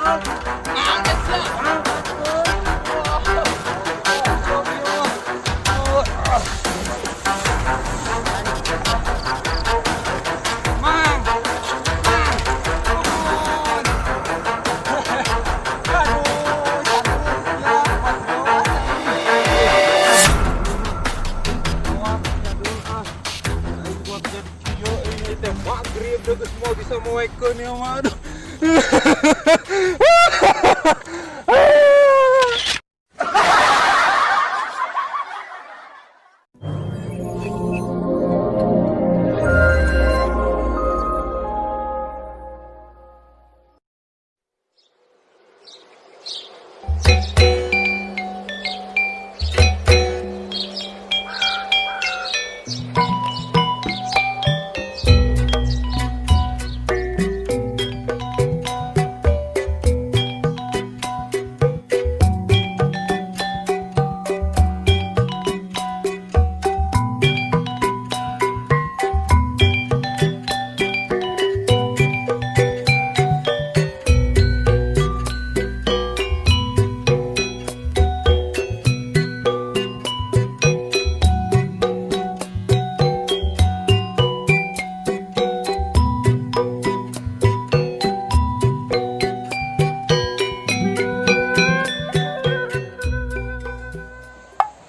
Angkat sia. Mang. Mang. Nuhun. Aduh, ya, kuat. Kuat jadi kieu ini teh maghrib deh geus moal bisa moekeun ya mah, aduh.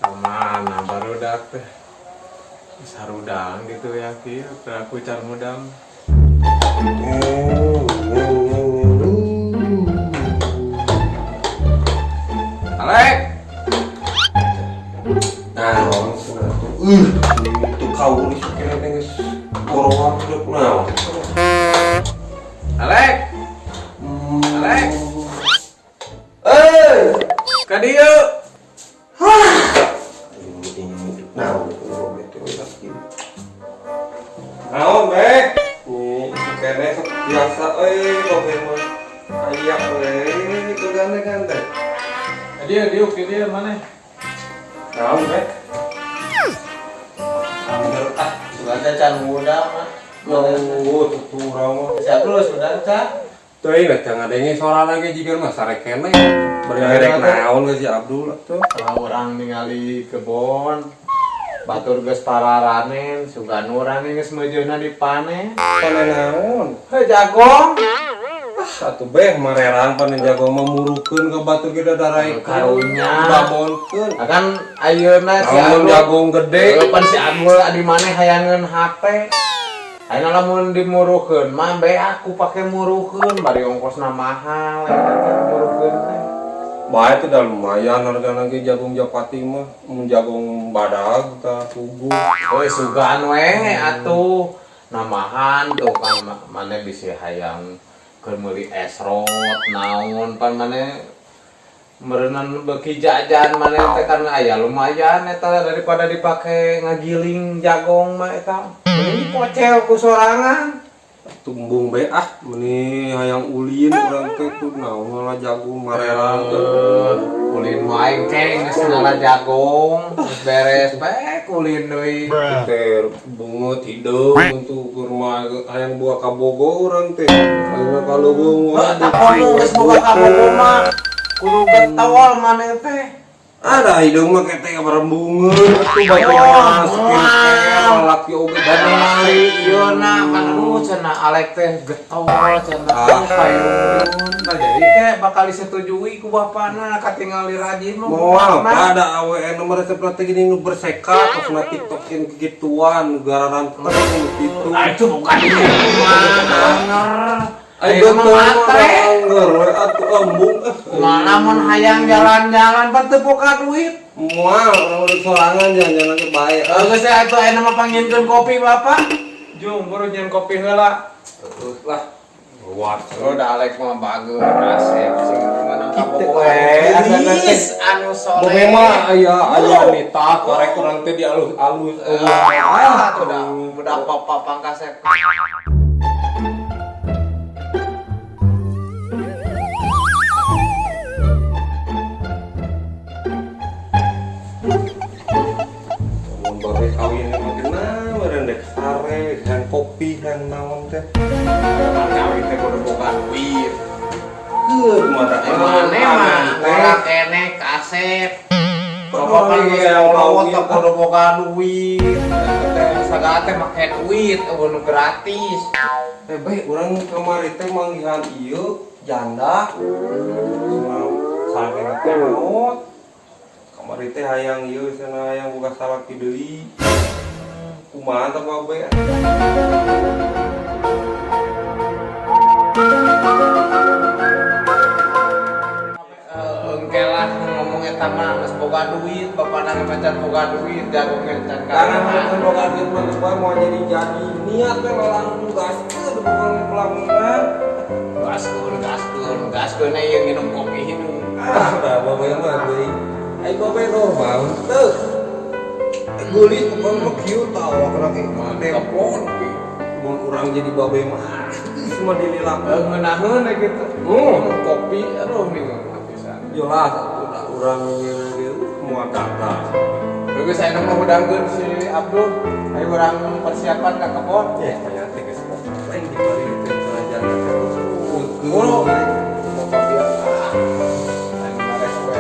Kemana barudak teh? Sarudang gitu ya, kieu aku can mudang. Alek. Nah, cenah tuh. Itu kau nih kira geus borowan udah kunaon. Alek. Alek. Eh, Ka dieu. Naon itu lagi. Naon, Bek? Nih, kene sok biasa euy kopi mah. Aya we itu gande-gande. Ka dieu diuk di dieu maneh. Naon, Bek? Angger ah, Sudah can mudang mah. oh, tuh urang mah. Siap dulu sudah can. Teuing rek ngadenge sora lagi jiga mah sare keneh. Bari rek naon ke si Abdul atuh. Kalau orang ningali kebon batur geus pararanen, sugan urang geus meujeuna dipanen. Panen naon? Heuh, jagong. Ah, atuh beh marerang panen jago mah murukeun ka batur ge daraikeun. Karunya. Babonkeun. Kan ayeuna si Lamun Abdul jagung gede. Heuh, pan si Abdul adi maneh hayangeun HP. Ayeuna lamun dimurukeun mah be aku pake murukeun bari ongkosna mahal eta teh murukeun teh. Bae teh dah lumayan hargana ge jagung japati mah, mun jagung badag tah suguh. Oh, sugan we atuh namahan tuh kan maneh bisi hayang keur meuli esrot naon, pan maneh meureunan beuki jajan maneh teh kan aya lumayan eta daripada dipake ngagiling jagong mah, eta mending dipocel ku sorangan. Tumbung be ah, meni hayang ulin urang teh tuh naon ngala jagung marerang teh. Ulin mah aing teh geus ngala jagong geus beres bae ulin deui. Teh beungeut hideung untuk ke rumah hayang buah kabogo urang teh. Ayeuna kaleuweung. Heuh, tak kono geus boga kabogo mah kudu getol maneh teh. Ada hideung mah ketek barembungeun atuh batur mah skincare lalaki oge. Dan ningali ieu na kan, aduh cenah Alek teh getol cenah, Ah. payun. Nah, jadi teh bakal disetujui ku bapana katingali rajin mah. Moal bapakna. ada awewe nomor resep teh gini nu berseka terus na tiktokin kegituan gara ranteng gitu. Ah, itu bukan itu mah anger. Ayo Ayo mah matre. Angger we atuh embung eh. Mana mun hayang jalan-jalan pan teu boga duit. Moal urang udah sorangan jalan-jalan ke bae. Eh, geus ya atuh ayeuna mah panggilkeun kopi bapak. Jung, buru nyeun kopi heula. Terus lah. Luar. Oh, da Alek mah bagus, asep sing menang Kitu kabogoh. we. Asa geus anu soleh. Bobe mah aya aya nitah korek urang teh dialus-alus. Ah, tuh dah budak papa pangkasep. Mun babe kawin mah geuna meureun dek sare, hayang kopi, hayang naon teh. Kawin teh kudu boga duit. Heuh, Aya keneh kasep. Bapak kan geus kolot teh kudu boga duit. Teh sagala teh make duit, euweuh nu gratis. Eh, bae urang kamari teh manggihan ieu janda. Cenah salakina teh maot. Kamari teh hayang ieu cenah hayang boga salaki deui. Kumaha tah babe? Engke lah ngomong eta mah geus boga duit, bapana ge macan boga duit, jago ge can Karena kalah. mun boga duit mah geus bae moal jadi-jadi. Niat we langsung gaskeun bukan pelamunan. Gaskeun, gaskeun, gaskeun ieu nginum kopi hidup. Ah, dah babe mah deui. Ai babe normal teu. Geulis bukan mah kieu tah awakna ge nemplon. Mun urang jadi babe mah geus mah dililak. Ngeunaheun we gitu. Kopi aduh nih pisan. Jelas atuh da urang ieu ge moal gagal. Bagus saya mah hudangkeun si Abdul. Ayo urang persiapan ka kebon. Ya, ternyata geus lain di bari teh cenah janda teh. Buru. Bapak biasa. Ayo mareh we.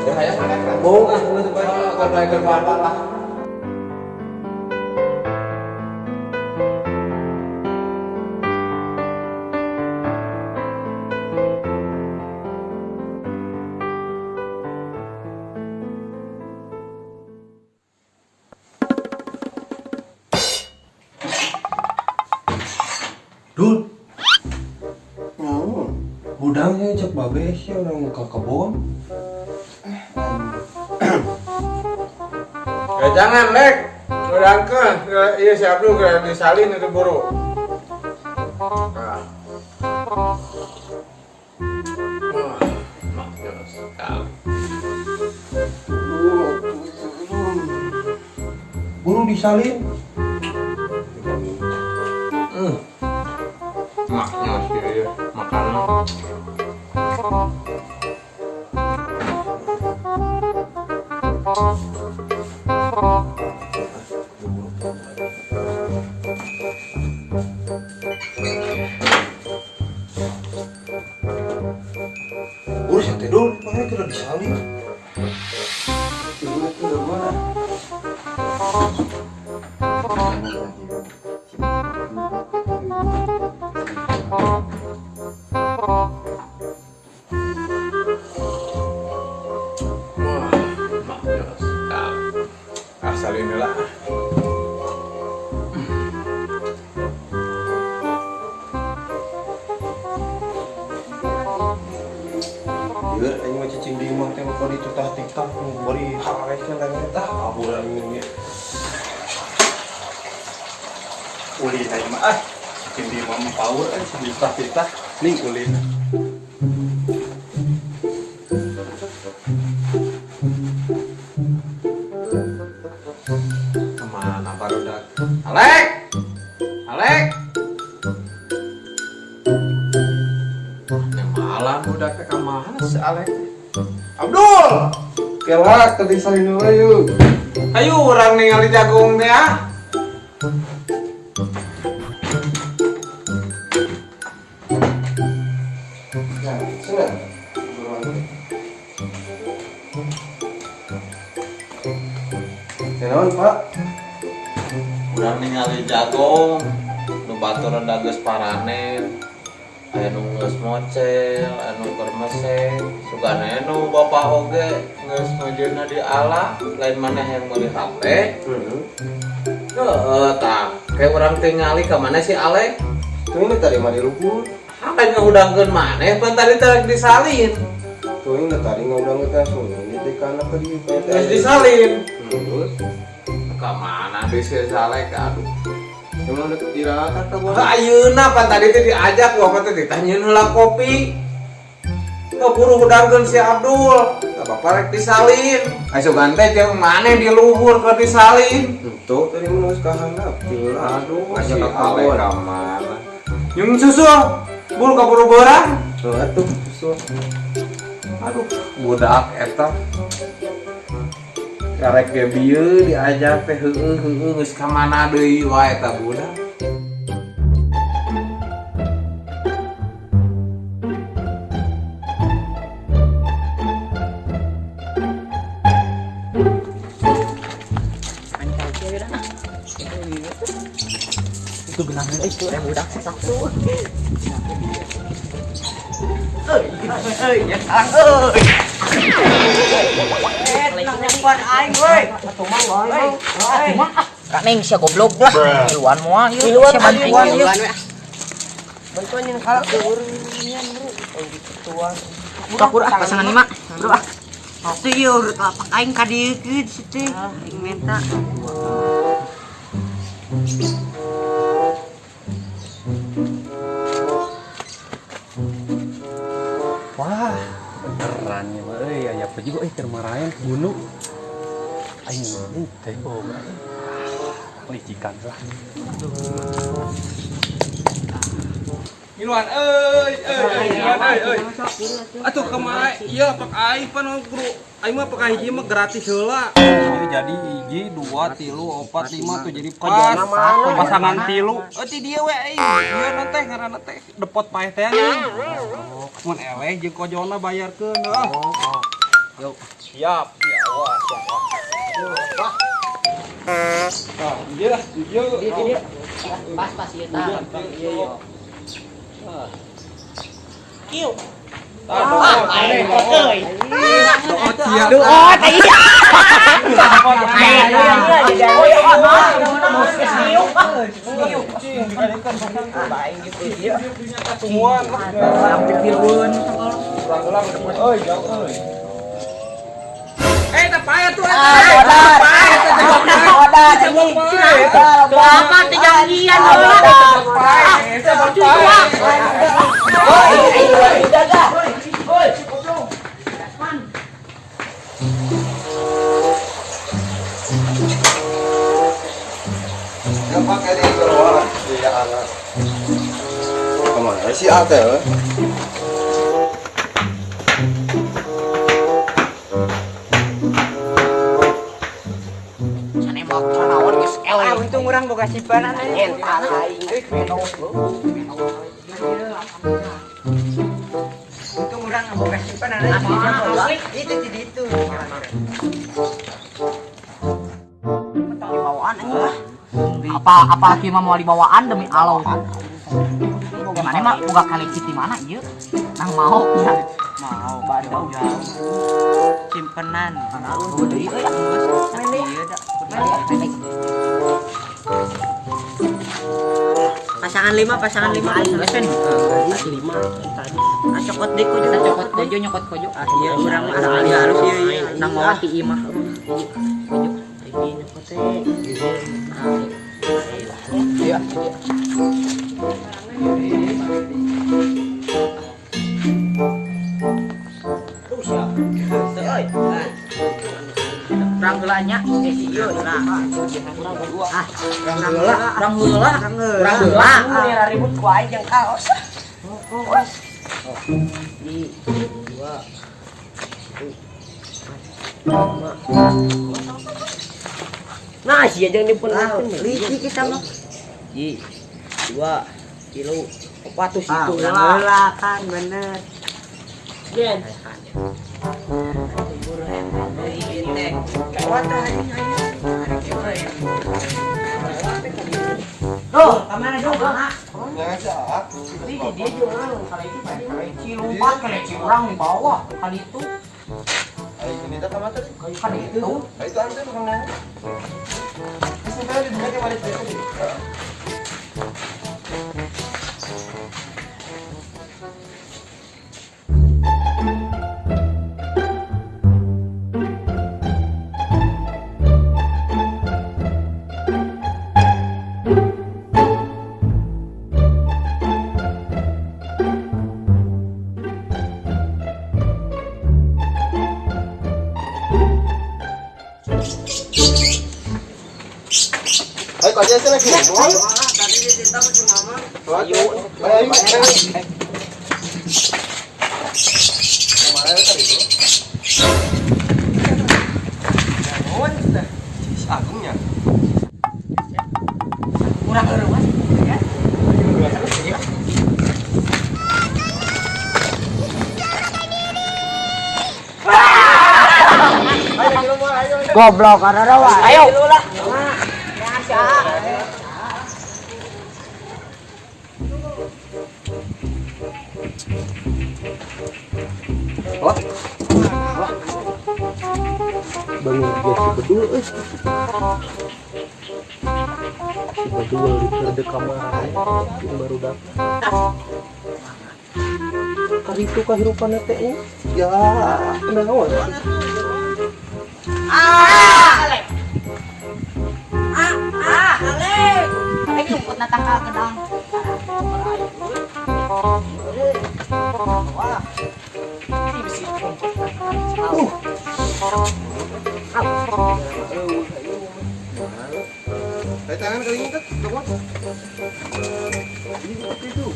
Ya hayang mana kan? Bohong ah geus bae. Oh, keur bapak lah. Dul, Naon? hudangnya cek babe sih urang ka kebon. Ya jangan, Lek. Hudangkeun. Iya si Abdul keur disalin itu buru. Ah. Wah, maknyus sekali. Buru disalin. Maknyus ya, makanan. Buru sih teh dul, mana kira disalin. Tunggu itu udah gua. Wah, maknyus sekali. Ah, salin lah. Ieu aing mah cicing di imah teh mah ditu tah tiktak bari harek nya tah kabur aing ge. Ulin aing mah ah cicing di imah mah power eh cicing tah tiktak ning ulin. Kemana barudak? Alek! Alek! Ini malam udah ke kamana si Alek? Abdul! Kelak tadi salin heula yuk. Ayo orang ningali jagung teh ah. Nah, cenah. Buruan. Naon, Pak? Urang ningali jagung nu batur rada geus paranen. Aya nu geus mocel, anu keur meseng, sugana nu bapak oge geus meujeuhna di ala, lain maneh yang meuli HP. Heeh. Heeh, tah. Kayak urang tingali ka mana si Alek? Tuh ini tadi mah di luhur. Lain ngahudangkeun maneh, pan tadi teh disalin. Tuh ini tadi ngundang kita langsung ini teh kana ke dieu. Geus disalin. Terus Ka mana deui si Alek aduh. emang dek iraha ka buah? Ayeuna pan tadi teh diajak bapak teh ditanyeun heula kopi. Keburu hudangkeun si Abdul. Ka bapak rek disalin. Aya sugan teh jeung maneh di luhur keur disalin. Tuh tadi mah geus ka handap. Aduh, Ngajak si ka Alek kebon. ka mana? Yung susu, buru kaburu beurang. Tuh atuh susu. Aduh, budak eta. Karek ge bieu diajak teh heueuh heueuh geus ka mana deui wae eta budak. Itu teh budak satu. Euy, euy, ya salah euy. Eh, tenang nyampan aing euy. Atuh mah euy. Kak Neng sia goblok lah. Miluan moal ieu. Miluan Sia bantuan ieu. Bantuan yang kalah eureun bro. Oh gituan. Kapur ah pasangan lima. Bro ah. Tuh ieu urut lapak aing ka dieu situ. Aing minta. Wah, beneran ya mah euy, aya apa juga euy keur maraen bunuh. Aing teh boga. Licikan lah. Miluan euy, euy, miluan euy, euy. Atuh kumaha ieu lapak aing pan guru. Aing mah pakai hiji mah gratis heula. Ieu jadi hiji, 2, 3, 4, 5 tuh jadi pas. Pasangan tilu. Euy ti dieu we aing. Ieu na teh ngaranna teh depot paeh teh nih. Mun eleh jeung kojona bayarkeun heuh. Yo. Siap. Ya wah, siap. Nah, ieu lah, ieu. Pas pas ieu tah. Iya, iya. Kieu. Ah, Aing euy. Doa teh iya. Eh, teh pae tuh. Apa teh janjian heula. Yang pakai di keluar si anak. Kemana si A teh? Untung urang boga simpanan anjing. Untung urang boga simpanan anjing. Itu di ditu. Dibawaan anjing. Apa apalagi mah mau dibawaan demi Allah. Gimana mah boga kaleci di mana ieu? Nang mau ya. Mau badau jauh. Simpenan. Oh deui euy. Ieu da. Pasangan 5, pasangan 5 aing Lesen. 5 tadi. Ah cokot deui kojo. Cokot kojo nyokot kojo. Ah iya urang mah anu halus ieu ieu. Nang mawa ti imah. Kojo. Ini nyokot teh. Iya. Urang heula nya, eh si ieu lah. Ah, urang heula, urang heula, urang heula. Ribut ku aing jeung kaos. Di 2 1 5. Nah, sia jeung dipunkeun. Licik kita mah. 1 2 3 4 tuh situ heula kan bener. Gen. Tuh, kamana dong? Jangan si A. Dia juga kaleci lompat kaleci orang di bawah kan itu. Ayo ini tak kamar tadi. Kan itu. Itu ante bukan nanya. Sebenarnya di dunia kemarin tadi. Ayo kau aja lagi. Ayo. Tadi dititah ku si mama. Ayo. Ayo. Kemarin tadi itu. Si Agungnya. Kurang eueuh. Ya. Goblok karena. Ayo. Wah. Wah. Bangun dia si bedul euy. Si bedul di keur kamar jeung barudak. Karitu kahirupan teh nya. Ya, naon? Ah, Alek. Ah, ah, Alek. Eh, nyumput na tangkal gedang. Wah. Ini bisi nyumput. Tarik tangan kali ini kan, coba. Ini seperti itu.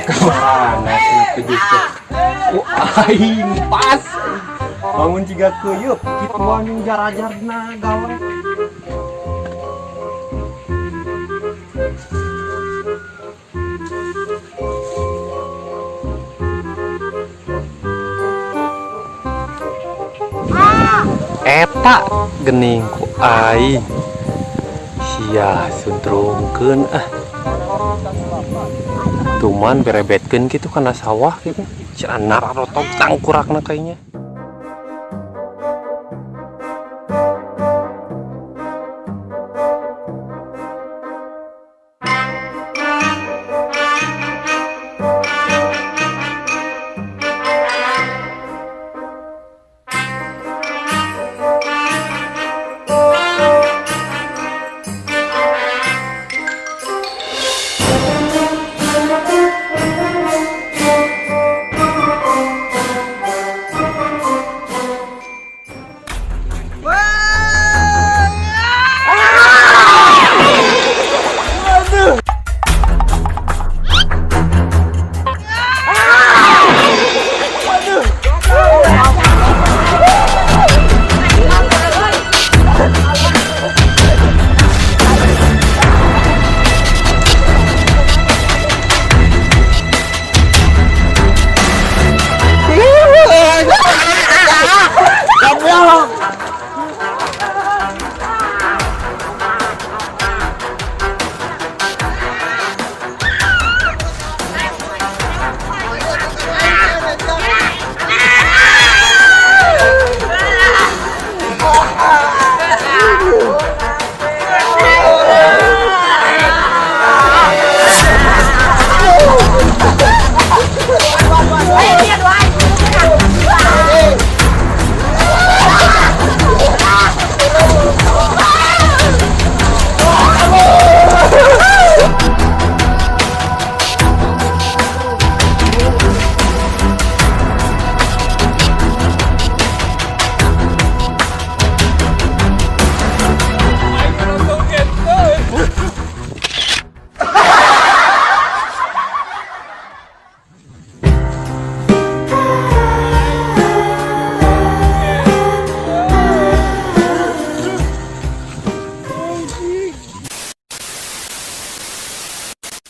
Kemana sih kejus teh? Oh, aing pas. Bangun jiga keuyeup, kituan jeung jarajarna gawe. Eta gening ku aing. Sia suntrungkeun ah. Tuman berebetkeun kitu kana sawah kitu. Si anar rotok tangkurakna kayaknya.